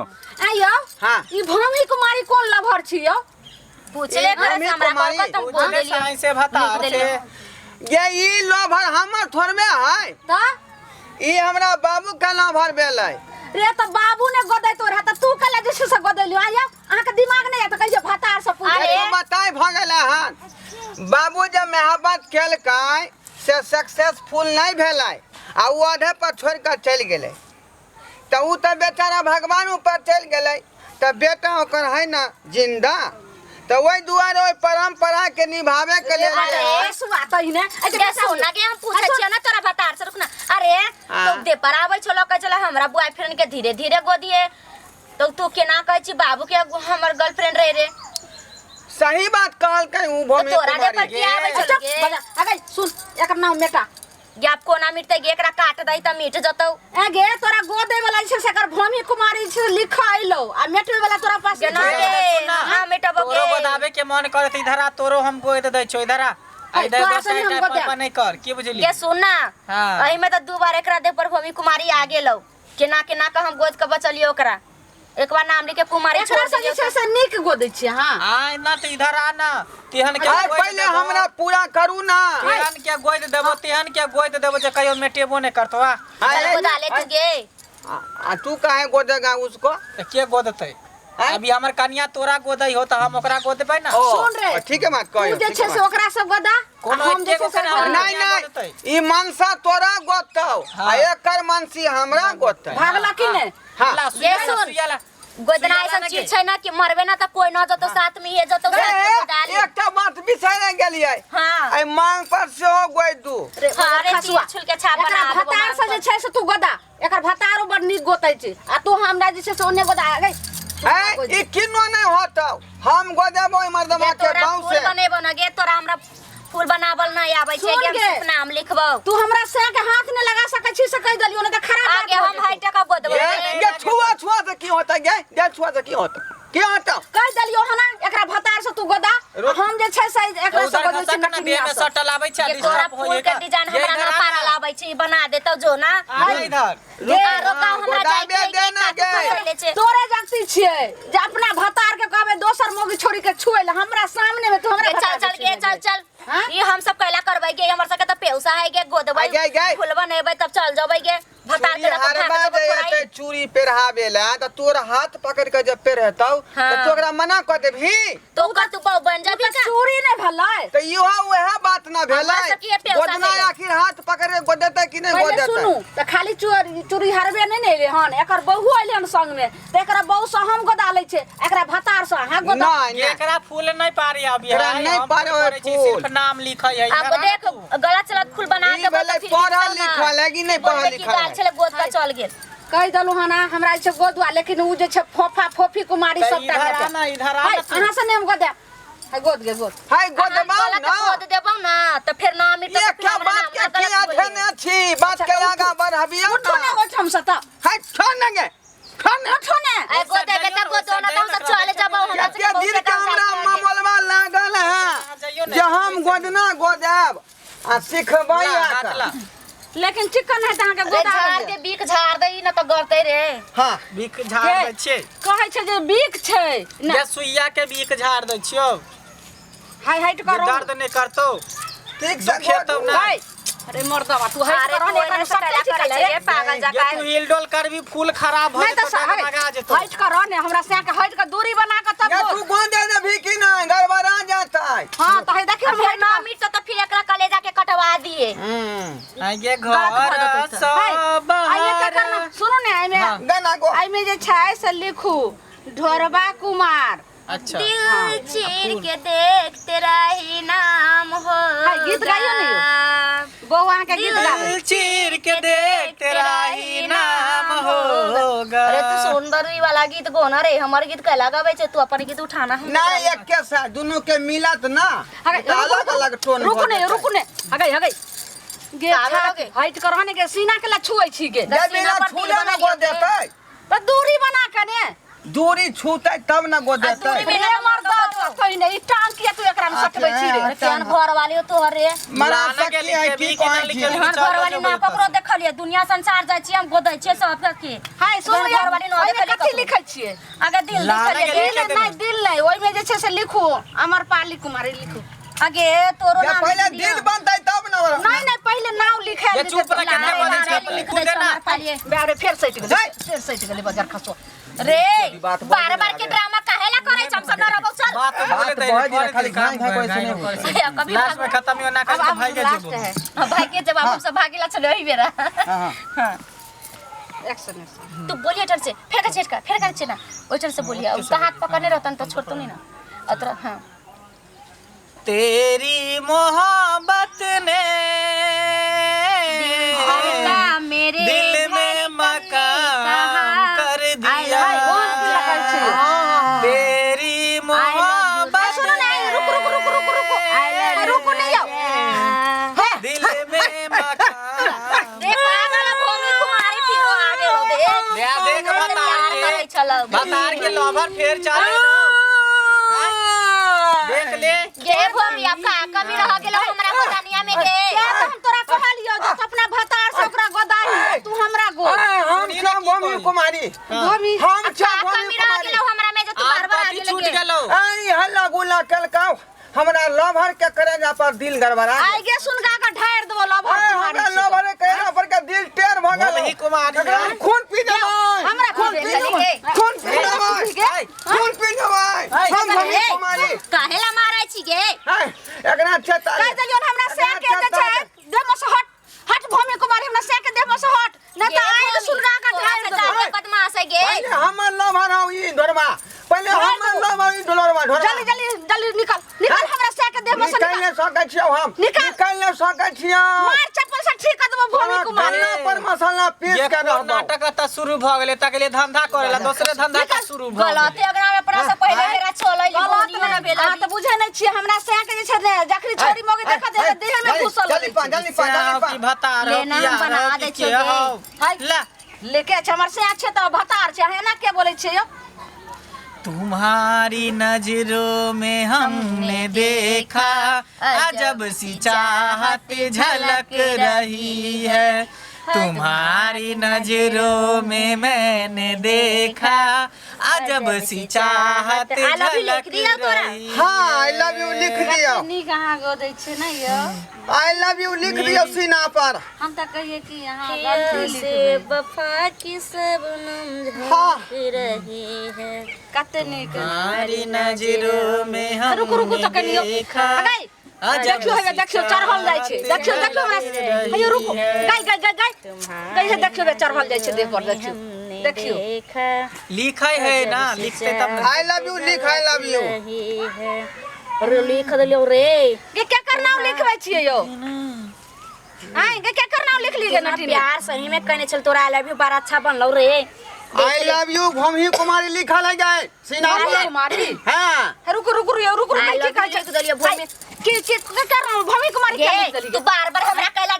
आ यौ। हाँ। ई भूमि कुमारी कोन लभर छी यौ? पूछले ई करे भूमि से हमरा कुमारी, कहलकै त हम बोल पूछले देलियै। साईं से भतार लिख से। देलियै। ये ई लोभर हमर थोड़बे है। त ई हमरा बाबू के लोभर भेलै। रे त बाबू ने गोदै तो रहा त तू कला जे छै से गोदैलियो। आ यौ, अहाँके दिमाग नहि यऽ त कहियो भतार से पूछ। अरे। एगो बताय भऽ गेलै हन, बाबू जे मोहब्बत केलकै से सक्सेसफुल नहि भेलै आ ओ आधे पर छोड़ि कऽ चलि गेलै, तऽ ओ तऽ बेचारा भगवान ऊपर चलि गेलै, तऽ बेटा ओकर है ना जिंदा, तऽ ओहि दुआरे ओहि परम्पराके निभाबैके लेल। अरे। सुआ तहिने गे सुन ना गे, हम पूछै छियै ना तोरा भतार से, रुक ना। अरे हाँ। तो दे पर आबै छलो, कहै छला हमरा बॉयफ्रेंड के धीरे धीरे गोदिए, तो तू केना कहै छी बाबू के हमर गर्लफ्रेंड रहे रे? सही बात कहलकै उ तो भूमि तोरा दे पर कुमारी। किया आबै छलो गे? अगे सुन, एकर नाम मेटा। गे आब कोना मिटतै गे? एकरा काट दही त मिट जतौ। ए गे, तोरा गोदे वाला जे छै से एकर भूमि कुमारी छै लिख अइलो, आ मेटवे वाला तोरा पास गे ना नहि गे, छै। सुन ना, ना मिटबो तोरो गे। गोदाबे के मन करत इधर आ, तोरो हम गोद दै छौ इधर आ। आ है, इधर तोरा दोस्त से नहीं हम टाइप गोदाब। पापा नहीं कर की बुझली। गे सुन ना, हाँ। एहि में त दू बार एकरा देह पर भूमि कुमारी आ गेलौ, केना केना के हम गोद के बचलियो ओकरा। एक बार नाम लिख के कुमारी एकरा छोड़ से जे देलियो। छै से नीक गोदै छियै। हां आय ना त इधर आ ना, तेहन के आय गोद पहिले देबो। हमरा पूरा करू ना। तेहन के गोद देबो, तेहन के गोद देबो जे कहियो मेटेबो नहीं करतो। आ आय, चल गोदा ले तू गे। आ तू काहे गोदेगा उसको? त के गोदतै? आय? अभी हमर कनिया तोरा गोदै हो त हम ओकरा गोदबै ना। ओ, सुन रे। ठीक है बात कहियो, तू जे ठीक छै है से बात। ओकरा सब गोदा, आ कोनो हम जे एके छै से गो के गोदा। ना। नहीं नहीं, गोदतै। ई मनसा तोरा गोदतौ हाँ। आ एकर मनसी हमरा गोदतै। भागला की ने? हाँ। ला, ये सुइया ला, सुन। सुइया ला। गोदना सुइया ऐसा ला ना चीज गे। छै ना कि मरबे ना त कोई न जतो साथ में, ये जतो साथ में गोदा ले। एकटा बात बिसरि गेलियै। हां। एहि मांग पर सेहो गोदि दू। रे, हाँ, रे, खसुआ। चीर छुल के छाप एकरा बना देबो भतार से मांग जे पर। छै से तू गोदा, एकर भतारो बड़ नीक गोतै छै, आ तू हमरा जे छै से ओने गोदा गई। है ई किनो नहीं होतौ, हम गोदेबो ई मर्दमा गे के तोरा बाँव फूल से। बनेबो ना गे, तोरा हमरा फूल बनावल नहीं आबै छै सुन गे, हम गे। सिर्फ नाम लिखबौ। तू हमरा से के हाथ ने लगा सकै छी से कहि देलियो, ने त खराब बात आगे भऽ हम जेतौ। हाई टका गोदबो। ए, गे छुआ छुआ से की होतै गे? गे छुआ से की होतै? की होतौ? कहि देलियो हना, एकरा भतार से तू गोदा, रुक। हम जे छै से एकरा से उधर गोदै छी घसक ना, देह नटिनिया में से। सटल आबै छै, गे तोरा डिस्टर्ब फूल होइए के का। डिजाइन ये हमरा इधर ना आ पारा ना। लाबै छै, ई बना देतौ जो ना। आ ना इधर। रुक, आ रोका हमरा जाय गोदाबे के दे ना गे। फसैले छै। तोरे जगती छियै जे अपना भतार के कहबै दोसर मौगी छोड़ी के छुए ले, हमरा सामने में तू हमरा गे चल भतार चल के गे छुए चल ले। चल। हाँ? ई हम सब कैला करबै गे, हमर सबके त पेउसा है गे, गोदबै आइ गे, गे। फूल बनेबै तब चल जबै गे। भतार चूड़ी के रखब हरबा भाग जे देबो एतै थोड़ाई। चूड़ी पेरहाबे ला त तोर हाथ पकड़ के जब पेरहतौ त हाँ। तू ओकरा मना कऽ देबही। तो ओकर तू बहु बन जबी तऽ का? चूड़ी नहि भेलै। त इहो उएह बात न भेलै। हमरा सबके ये पेउसा गोदना भेलै। आखिर हाथ पकड़ के गोदेतै कि नहि पहिले गोदेतै? सुनू तऽ खाली चूड़ी चूड़ी हरबे नहि ने एलै हन, एकर बहु एलै हन संग में, तऽ एकरा बहु से हम गोदा लै छै, एकरा भतार से अहाँ गोदा। नहि नहि, एकरा फूल नहीं पारे अभी एकरा है, नहीं हम पारे फूल है पारै छी, फूल। सिर्फ नाम लिखै है। आब इधर आ देख तू। गलत सलत फूल बना ई देबो भेलै तऽ फिर पढ़ल लिखतौ ना। लिखल है कि नहि पढ़ल बोलबै की लिखल गाल है? छलै गोद के चल गेल। कहि देलहुँ हन अहाँ हमरा जे छै गोदुआ, लेकिन ओ जे छै फोफा फोफी कुमारी तऽ सबटा इधर आ लेतै। ना, इधर आ है, ना तू। अहाँ से नहि हम गोदायब। है, गोद गे गोद। है गोदबाउ गलत ना। गोद देबौ ना तऽ फेर नाम मिटतौ, तऽ फेर एकटा हमरा बात नाम के ना की गलत बोलिहे। अधेने छी, बात के आगाँ बढ़बियौ उठू ना। ने ओहिठाम से तऽ। है छोड़ ने गे, छोड़ ने। उठू ने। आइ गोद देबै तऽ गोदो ना तऽ हमसब चल जबौ, हमरा सबके कते बहुते दिन के काम हमरा जाइत रहे। ममोलवा लागल है जाइयो ने। जे हम गोदना गोदायब आ सिखबै ला, हाथ आके। ला। लेकिन चिकन है तऽ अहाँके रे गोदा झाड़ के बीख झाड़ दे न तऽ गरतै रे। हाँ। बीख झाड़ दै छियै। कहै छै जे बीख छै ने। जे सुइया के बीख झाड़ दै छियौ। हाय हाइट जे करो। दर्द नहीं करतौ। ठीक से दुखेतौ गोदू। ना। हाय, अरे मर्दवा तू हाइट अरे करो तू ने, एकरा एना सटै कैला छी करै कैला छै रे। रे पागल जे जकाँ। तू हिल डोल करबी फूल खराब भऽ नहीं जेतौ, तऽ डगमगा जेतौ। हाइट करो ने, हमरा से के हाइट के दूरी बना के तब ये बोल। तू गोदे देबही कि नहि गड़बड़ा जेतै। हां तऽ हे देखियौ आ हम फेर हाइट ना मिटतौ तऽ फिर एकरा कलेजा के कटवा दिए। आगे गलत भऽ घर जेतौ तऽ। सब हाय, एहिमे के करना सुनू ने, एहिमे हाँ। गाना गो। एहिमे जे छै से लिखू ढोरबा कुमार। अच्छा। दिल चीर के देख तेरा ही नाम हो। हाय, गीत गाइयो ने यौ। बौआ अहाँके गीत गाबै। दिल चीर के देख तेरा ही नाम होगा। अरे तू सुंदर ई वाला गीत गोना रे, हमर गीत कैला गाबै छै, तू अपन गीत उठाना। हम नहीं एके साथ दुनू के मिलत ना हगे, तऽ अलग अलग टोन रुकू भऽ ने जेतै। रुकू ने, हगे हगे गे आबे छाती लगे। हाइट करह ने गे, सीना के ला छुए छी गे। जे सीना बिना पर तिल छूले ना बनाइयो गोदेतै। तऽ दूरी बना के ने। दूरी छूतै तब न गोदेतै। दूरी में रे मर्दा कहीं नहीं, ई टांग किया तू एकरा में सटबै छी रे? केहन घर वाली हो तोहर रे? मरा लाना के सकी है लिखे की भी के ना कहै लिखे छी? केहन घर वाली ना ककरो देखलिए, दुनिया संसार जाइ छी, हम गोदै छियै सब के। हाय सुन, घर वाली ना ओहिमे देखलिए कथी ककरो। लिखै छियै? अगे दिल लाना लिखलिए के गे। लिखे दिल नहीं, दिल नहीं, ओहिमे जे छै से लिखू अमरपाली कुमारी लिखू। अगे तोरो जब नाम पहिले लिख दियो। दिल बनतै तब न। नहीं नहीं, पहिले नाम लिखै ये चुप रह, केना बजै छै? अपन लिखू दे ना। बारे फेर सटि गेलै। जाय। फेर सटि गेलै बजार खसो। रे बात बार बार के ड्रामा काहेला करै छ? हम सब न रहबौ, चल। बात तो बोले बात दे बज रहा, खाली घाय घाय कोई से नहीं होता। कभी लास्ट में खत्म हो ना अब कर अब भाई के लास्ट जेबो। है। हाँ, भाई के जवाब हम सब भागेला चले ओही बेरा। हाँ। हाँ। Action action. तू बोलिए ठन से, फेर का छेड़का, फेर का छेना ओइ ठन से बोलिए। उसका हाथ पकड़ने रहतन तो छोड़तो नहीं ना अतरा। हाँ। तेरी मोहब्बत ने धड़का मेरे दिल में धड़कन मकाम कहाँ। कर दिया। हाय, कोन की लगल छी? तेरी मोहब्बत सुनो ना, रुक रुक रुक रुक रुक रुक, नहीं आओ। दिल में मकाम। देख आ गेल भूमि कुमारी, फिरो आ गेलो देख। ले आ देख प्यार बतार करै के छलौ। बतार के लवर फेर चले लो, देख ले। गे भूमि, अब का कमी रह गेलो हमरा गोदानिया में गे? क्या तो हम तोरा कहलियो जे तू अपना भतार से ओकरा गोदाही, तू हमरा गोद। हम सुनी ना छौ की भूमि कहली? कुमारी, भूमि हम छौ का भूमि कमी रह कुमारी। गेलो हमरा में जे तू आज बार बार आ पति गेलो छूट गे? गेलो। आई हल्ला गुल्ला केलकौ, हमरा लभर के करेजा पर दिल गड़बड़ा गेल। आइ गे सुनगा के ढार देबो लभर आय, कुमारी हमरा छी। लभर के करेजा पर के दिल टेर भ गेल। भूमि कुमारी एकरा हम खून पी जेबै। हमरा खून पी पी जेबै। जेबै, खून पी जेबै, गे। खून पी जेबै हम भूमि कुमारी। काहेला मारै छी गे? आय, एकरा छेता कहि देलियौ हमरा से के जे छै देह में से हट हट भूमि कुमारी, हमरा से के देह में से हट, नहीं गे तऽ आइ भूमि, सुनगा के तोरा ढार से देबो। जादे बदमाश है गे। पहिले हमर लभर हौ ई ढोरबा, पहिले हमर लभर ई ढोरबा ढोरबा। जल्दी जल्दी जल्दी निकल निकल, हमरा से के देह में से निकाल निकल। नहि सकै छियौ हम। निकाल। निकाल नहि सकै छियौ। मार चप्पल से ठीक कर देबो भूमि तोरा कुमारी। गन्ना पर मसाला पीस ये के कोन रहबौ। नाटक त शुरू भ गेलै, ताके लिए धंधा करेला दोसरे धंधा त शुरू भ गेलै। गलते अगरा में अपना से पहिले बेरा चलै गलत ना नहि भेल। अहाँ तऽ बुझै नहि छियै, हमरा से के जे छै ने जखनी छोरी मौगी देखत छै देह में घुसल जल्दी पा, जल्दी पा, जल्दी की पा। भतार हो लेना की हम यार बना हो दै की छियौ के गे। हो। हाय। ला लेके छै हमर से छै तऽ भतार छै, अहाँ एना के बोलै छियै यौ? तुम्हारी नजरों में हमने देखा अजब सी चाहत झलक रही है, तुम्हारी नजरों में मैंने देखा अजब सी चाहत I love you झलक लिख दियौ तोरा। रही। हाँ, I love you लिख दियौ। कते नीक अहाँ गोदै छियै ने यौ। I love you लिख दियौ सीना पर। हम तऽ कहियै कि अहाँ गलती से लिखबै। वफा की सबनम हाँ। झलक रही है। कते नीक। तुम्हारी नजरों में रुकू रुकू हमने तऽ कनियो देखा गाय अजब देखियो हे सी देखियो चढ़ल जाइ छै, चाहत देखियो देखियो हमरा झलक रही हेयो रुकू है। गाय गाय गाय गाय गाय हे देखियो बे चढ़ल जाइ छै देह पर, देखियो हमने देखियो। देखा लिखै है ना, लिखते तब ना। I love you लिख, I love you. रही है। अरे लिख देलियौ रे। गे केकर नाम लिखबै छियै यौ? आइ गे केकर नाम लिख ली गे नटिन? प्यार सही में कहने छल तोरा, I love you बड़ा अच्छा बनलौ रे। I love you भूमि कुमारी लिखल है जाय सीना पर। कुमारी। हाँ। हे रुकू रुकू रुकू रुकू I की love कहै you छै लिख देलियौ भूमि। की की केकर नाम भूमि कुमारी के लिख गे देली? तू बार बार हमरा कहला